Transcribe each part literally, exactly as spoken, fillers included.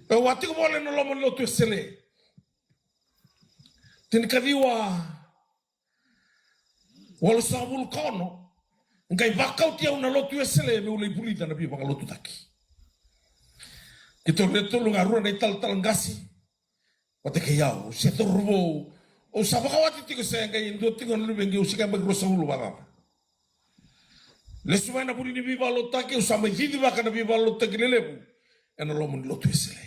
Au a tiko voli ena loma ni lotu Wesele. Tinikaciwa walusagavulu ka ono, qai vakauti au na lotu Wesele meu lai vulica na veivakalotutaki. Keitou le tolu ga, rua na italatala qase vata kei au, se cauravou. Au sa vakawati tiko, se qai dua tiko na luvequ, au se qai yabaki ruasagavulu vakacaca. Lesu mai na vuli ni veivakalotutaki, au sa mai cicivaka na veivakalotutaki lelevu ena loma ni lotu Wesele.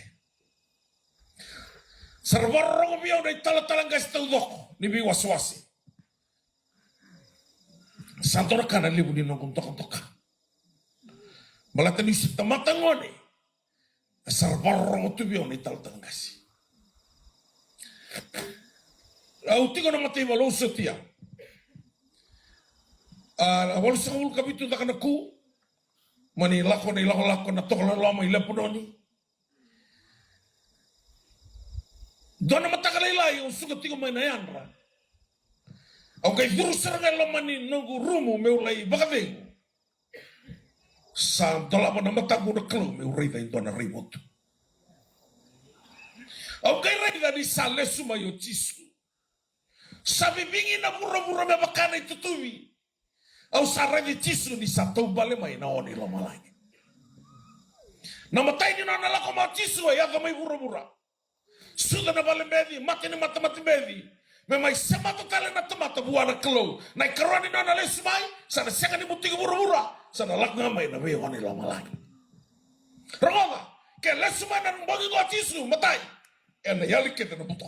Sa ra vakarorogo vei au na italatala qase taucoko ni veiwasewase. Sa dua na ka na levu ni noqu dokadoka. Baleta niu se tamata gone, sa ra vakarorogo tu vei au na italatala qase. Au tiko na mataivalu, au sotia. A, walusagavulu ka vitu caka na ku, mani lako na ilakolako na toka loloma i Lepanoni. Dua na mataka lailai au suka tiko mai na yadra. Au qai curu sara ga e loma ni noqu rumu meu lai vakacegu. Sa dolava na mataqu na Kalou meu raica e dua na raivotu. Au qai raica ni sa lesu mai o Jisu. Sa vivigi na vuravura me vaka na itutuvi. Au sa raici Jisu ni sa taubale mai na o ni lomalagi. Na imatai ni nona lako mai o Jisu e yaco mai vuravura. Sucu na vale beci, mate ni matamata beci, me mai semata tale na tamata vua na Kalou. Na ikarua ni nona lesu mai, sa na sega ni mutuki vuravura, sa na lako ga mai na vei o ni lomalagi. Rogoca, ke lesu mai na bogi qo o Jisu, matai, ena yali kece na buto.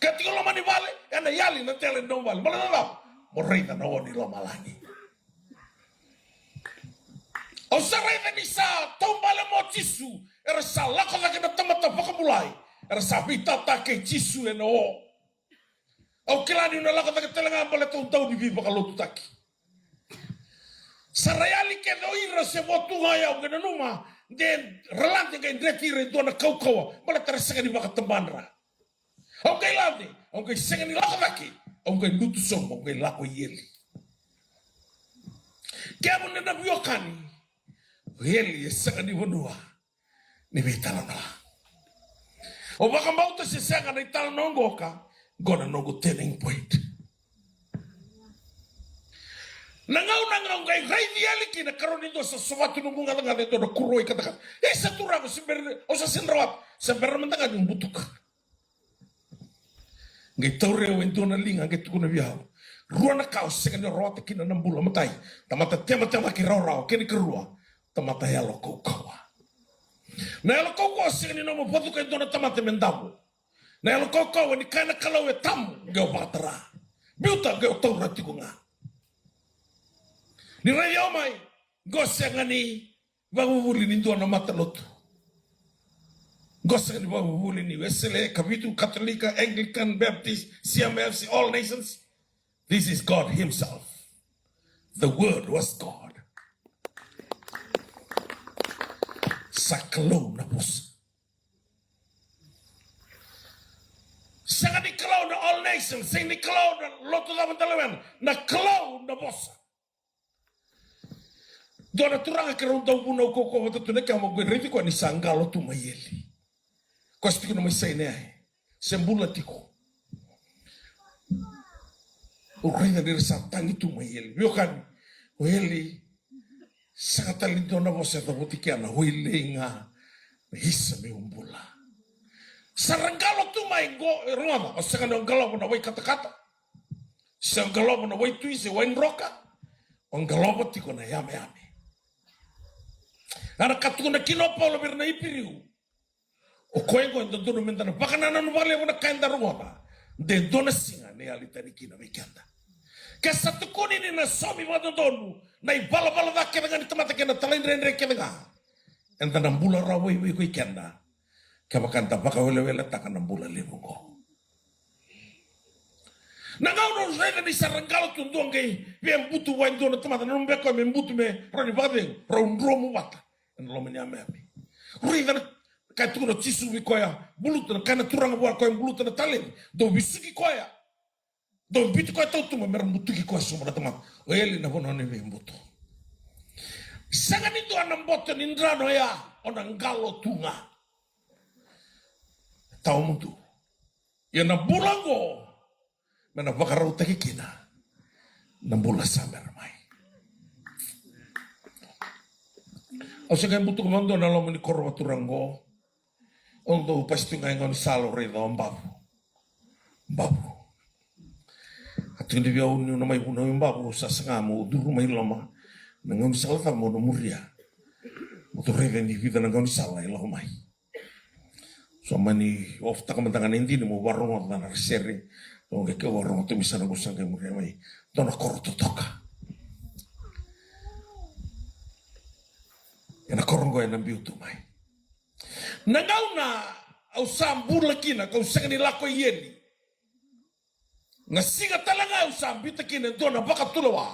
Ke tiko loma ni vale, ena yali na tele ni nomu vale. Baleta na cava? Mo raica na o ni lomalagi. Au sa raica ni sa taubale mai o Jisu, era sa lako cake na tamata vakabulai, era sa veitata kei Jisu ena o. Au kila niu na lako cake tale ga baleta au dau ni veivakalotutaki. Sa ra yali kece o ira se vo tu ga o yau, qai nanuma de ra lade qai dreti ira e dua na kaukauwa, baleta ra sega ni vakatabadra. Au qai lade, au qai sega ni lako cake, au qai lutu sobu, au qai lako i eli. Kemuni na veiwekani, o eli e sega ni vanua ni veitalanoa. O vakabauta se sega na italanoa qoka, qo na noqu turning point. Na gauna ga au qai raici eli kina, karua ni dua sa sovatu noqu gacagaca e dua na kuroi katakata. E sa turaga, se bera, au sa sega ni rawata, se bera mada ga niu butuka. Qai tauri au e dua na liga, qai tukuna vei au rua na ka o sega ni rawata kina na bula. Matai, tamata tematemaki rawarawa, kena ikarua, tamata yalo kaukauwa. Na yalo kaukauwa sega ni nomu vacuka e dua na tamata me davo. Na yalo kaukauwa ni kaya na Kalou e tabu, qai o vakatara. Biuta, qai o taura tiko ga. Ni raici au mai, qo sega ni vakavuvuli ni dua na matalotu. Qo sega ni vakavuvuli ni Wesele, Kavitu, Katolika, Anglican, Baptist, C M F C, All Nations. This is God himself. The Word was God. Sa Kalou na vosa. Sega ni Kalou na All Nations, sega ni Kalou na lotu cava da lewena, na Kalou na vosa. Dua na turaga keirau dau vunau kaukauwa vata tu na kema, au qai raici koya ni sa qalo tu mai eli. Koya sa tiko na mai saina ya, e se bula tiko. Au raica ni ra sa tagi tu mai eli. Veiwekani, o eli sega tale ni dua na vosa e cavuti kena, o eli ga na isa meu bula. Sa ra qalo tu mai qo, e rogoca, o sega ni o qalova na wai katakata, se o qalova na waitui se waidroka, o qalova tiko na yameyame. A na ka tukuna kina o Paula vei ira na Iperiu. O koya oqo e dodonu meda na vakanananu vakalevu na ka eda rogoca, de dua na siga ena yali tani kina vei keda. Ke sa tukuni ni na saumi vakadodonu na ivalavala ca kece ga ni tamata kei na talaidredre kece ga, eda na bula rawa vei, vei koya keda. Kevaka eda vakaweleweletaka na bula levu oqo. Na gauna au raica ni sa ra qalo tu, dua qai via butu vua e dua na tamata, nanuma beka koya me butu me rawa ni vakacegu, rau dromu vata ena loma ni yameyame. Raica na ka e tukuna o Jisu vei koya, buluta, na ka na turaga vua koya, buluta na taleni, dau vesuki koya. Dau biuti koya tautuba me ra butuki koya sobu na tamata. O eli na vanua ni veibutu. Sega ni dua na boto ni drano ya, o na qalo tu ga. tawamudu. Ia na bula oqo me na vakarautaki kina na bula sa bera mai. Au se qai butuka vakadua na loma ni koro vaturaga oqo. Au dau pasi tu ga e gaunisala, au raica o bavu. Bavu. A tukuni vei au niu na mai vunau i bavu, au sa saga meu curu mai loma. Na gaunisala cava meu na muria? Mo tou raica ni vica na gaunisala e lako mai. So mani off taka mada ga na idini meu varogoca na sere. Au qai keu varogoca tu mai, sa na qu sa qai muria mai. Dua na koro totoka. Ena koro oqo ena biu tu mai. Na gauna au sa bula kina, kau sega ni lako i eli. Na siga tale ga au sa biuta kina e dua na vakatulewa.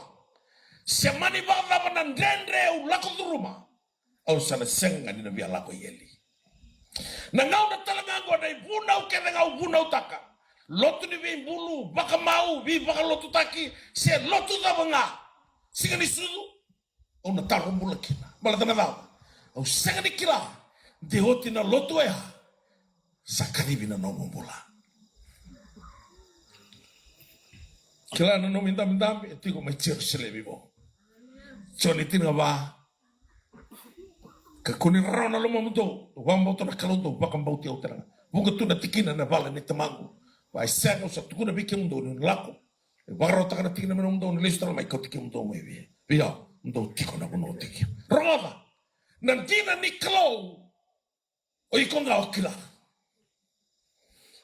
Se mani vakacava na dredre au lako curuma, au sa na sega ga ni na via lako i eli. Na gauna tale ga oqo na ivunau kece ga au vunautaka, lotu ni veibulu, vakamau, veivakalotutaki, se lotu cava ga, siga ni sucu, au na taro bula kina. Baleta na cava? Au sega ni kila de oti na lotu oya sa kacivi na nomu bula. Kila na nomu idabedabe e tiko mai Jerusalemi vou. Joni tinikava. Kakua ni rarawa na lomamudou, dou vakabauta na Kalou, dou vakabauti au tale ga. Vuqa tu na tikina ena vale ni Tamaqu. Va e sega, au sa tukuna vei kemudou niu na lako. E vakarautaka na tikina me nomudou ni lesu tale mai, kauti kemudou mai vei, vei au, mo dou tiko na vanua au tiko kina. Rogoca, na dina ni Kalou o iko ga o kila.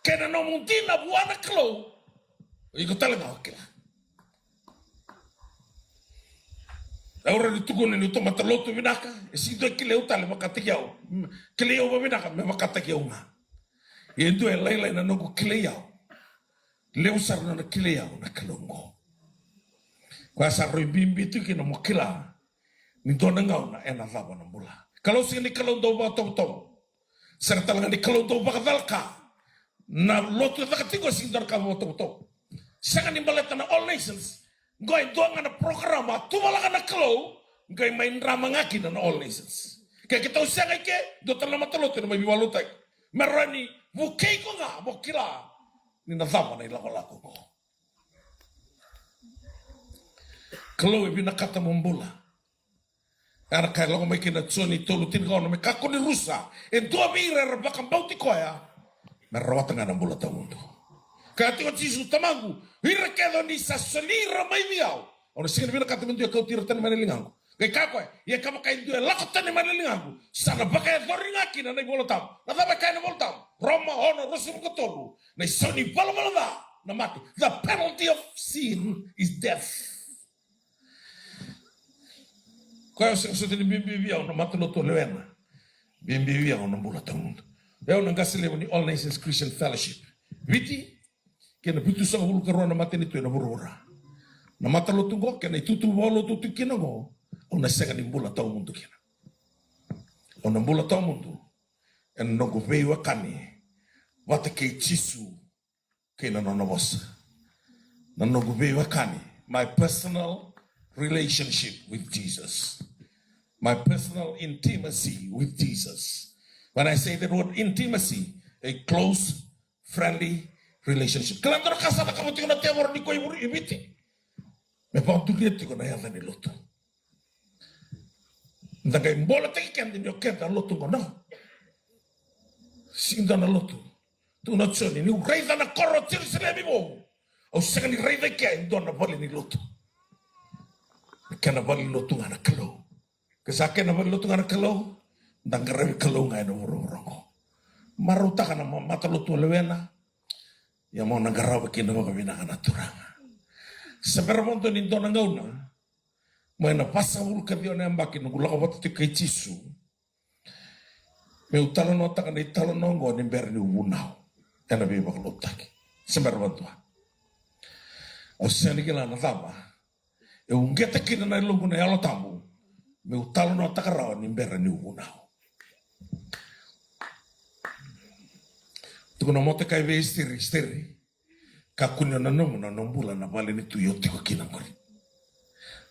Kei na nomu dina vua na Kalou o iko tale ga o kila. Au rawa ni tukuna niu tamata lotu vinaka, e sega ni dua e kilai au tale vakataki au. Kilai au vavinaka me vakataki au ga. Ia e dua e lailai na noqu kilai au. Levu sara na nona kilai au na Kalou oqo. Koya sa rui bibi tu kina mo kila ni dua na gauna ena cava na bula. Kalou sega ni Kalou dau vakatovotovo. Sega tale ga ni Kalou dau vakacalaka. Na lotu e caka tiko sega ni dua na ka vakatovotovo. Sega ni baleta na All Nations. Qo e dua ga na program a tuvalaka na Kalou, qai mai drama ga kina na All Nations. Ke keitou sega i ke, dua tale na matalotu ena mai veivakalotutaki. Me rawa ni vukei iko ga mo kila ni na cava na ilakolako oqo. Kalou e vinakata mo bula. Era kaya lako mai kina Joni tolu tinikaono me kakua ni rusa e dua vei ira era vakabauti koya, me ra rawata ga na bula tawamudu. Kaya tiko o Jisu, Tamaqu, ira kece o ni sa soli ira mai vei au, au na sega ni vinakata me dua e kauti ira tani mai na ligaqu. Qai kaya koya, ia kevaka e dua e lako tani mai na ligaqu, sa na vakayacori ga kina na iVola Tabu. Na cava e kaya na iVola Tabu? Roma ono ruasagavulu ka tolu. Na isau ni valavala ca na mate. The penalty of sin is death. Koya au sega soti ni bibi vei au na matalotu o lewena. Bibi vei au na bula tawamudu. Au na qase levu ni All Nations Christian Fellowship Viti, kei na vitusagavulu ka rua na matanitu ena vuravura. Na matalotu oqo kei na itutu vakalotu tu kina oqo, au na sega ni bula tawamudu kina. Au na bula tawamudu ena noqu veiwekani vata kei Jisu kei na nona vosa. Na noqu veiwekani, my personal relationship with Jesus. My personal intimacy with Jesus. When I say the word intimacy, a close, friendly relationship. Kila dua na ka sa cakava tiko na tevoro ni ko i Viti. Me vakaduria tiko na yaca ni lotu. Da qai boletaki keda ni o keda lotu qo, no. Sega ni dua na lotu. Tukuna o Joni, niu raica na koro o Jerusalemi vou, au sega ni raica i kea e dua na vale ni lotu. Na kena vale ni lotu ga na Kalou. Ke sa kena vale ni lotu ga na Kalou, da qaravi Kalou ga ena vuravura oqo. Marautaka na ma-, matalotu o lewena, ia mo na qarava kina vakavinaka na Turaga. Se bera vakadua ni dua na gauna, mai na vasagavulu ka ciwa na yabaki noqu lako vata tiko kei Jisu, meu talanoataka na italanoa oqo ni bera niu vunau ena veivakalotutaki. Se bera vakadua. Au sega ni kila na cava e uqeta kina na yaloqu na Yalo Tabu meu talanoataka rawa ni bera niu vunau. Tukuna o Motekai vei Esiteri, Esiteri, kakua ni o nanuma na nona bula na vale ni tui o tiko kina qori.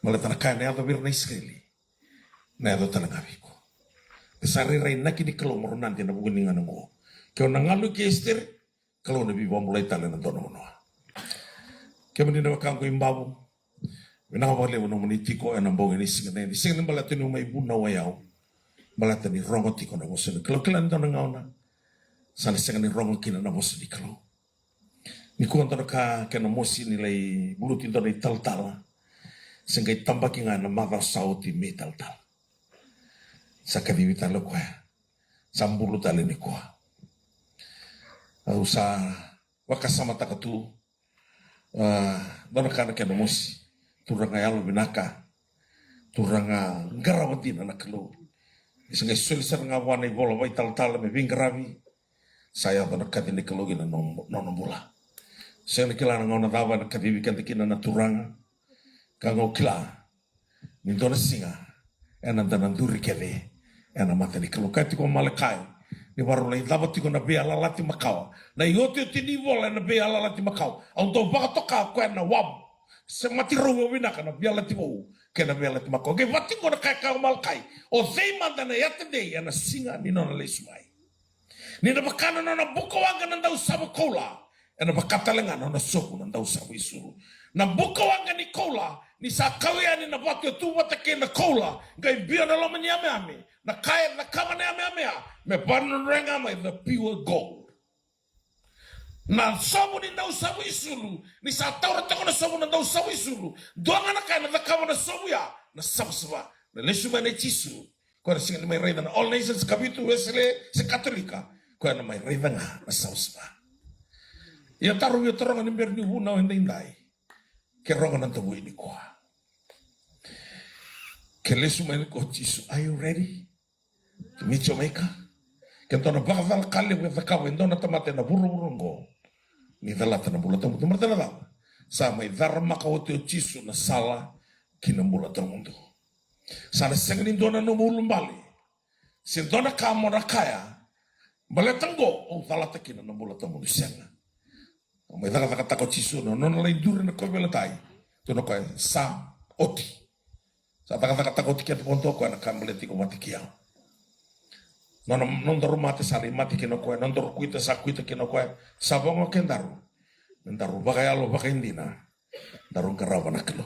Baleta na ka ena yaco vei ira na Isireli, na yaco tale ga vei iko. Ke sa rairai inaki ni Kalou mo rau nadi ena vuku ni gauna oqo, Ke o na galu kei Esiteri, Kalou na veivakabulai tale ena dua na vanua. Kemuni na wekaqu i Bavu, vinaka vakalevu nomuni tiko ena bogi ni siga, ni siga ni baleta niu mai vunau o yau. Baleta ni rogo tiko na vosa ni Kalou. Kila ni dua na gauna sa na sega ni rogo kina na vosa ni Kalou. Nikua dua na ka kena mosi ni lai buluti dua na italatala. Se qai tabaki ga ena macawa sa oti me italatala. Sa kacivi tale o koya. Sa bulu tale nikua. Au sa vakasamataka tu, ah, dua na ka na kena mosi. Turaga yalo vinaka. Turaga qaravi dina na Kalou. Ni sa qai soli sara ga vua na ivola vakaitalatala me veiqaravi. Sa yaco na kaci ni Kalou kina nona bula. Sega ni kila na gauna cava ena kacivi keda kina na Turaga. Ka ga au kila ni dua na siga eda na duri kece ena mata ni Kalou. Kaya tiko o Malakai ni vakarau lai cava tiko na veiyalayalati makawa. Na iotioti ni ivola ena veiyalayalati makawa. Au dau vakatoka o koya na wavu. Semati rau vakavinaka na veiyalayalati vou kei na veiyalayalati makawa. Qai vaka tiko na ka e kaya o Malakai, o cei mada ena yatedei ena siga ni nona lesu mai? Ni na vaka na nona bukawaqa na dausava koula, ena vaka tale ga na nona sovu na dausava isulu. Na bukawaqa ni koula, ni sa kau yani na vatu e tu vata kei na koula, qai biu ena loma ni yameyame, na ka e cakava na yameyame ya, me vakanadruya ga mai the pure gold. Na sovu ni dausava isulu, ni sa taura toka na sovu na dausava isulu, dua ga na ka ena cakava na sovu ya, na savasava. Na lesu mai nei Jisu, koya na sega ni mai raica na All Nations, Kavitu, Wesele se Katolika. Koya na mai raica ga na savasava. Ia taro via taroga ni bera ni vunau edaidai. Ke rogo na davui nikua. Ke lesu mai nikua o Jisu. Are you ready to meet your maker? Ke dua na vakacala ka levu e cakava e dua na tamata ena vuravura oqo, ni calata na bula tawamudu. Baleta na cava? Sa mai caramaka oti o Jisu na sala ki na bula tawamudu. Sa na sega ni dua na nomu ulubale se dua na ka mo na kaya, baleta oqo au calata kina na bula tawamudu. Sega. Mai cakacakataka o Jisu na nona lai duri na kauveilatai. Tukuna o koya sa oti. Sa cakacakataka oti keda vakadua o koya na ka baleti iko vata kei au. Nona, nodaru mate sa lai mate kina o koya, nodaru kuita sa kuita kina o koya. Sa vakaoqo kedaru me daru vakayalo vakaidina, daru qarava na Kalou.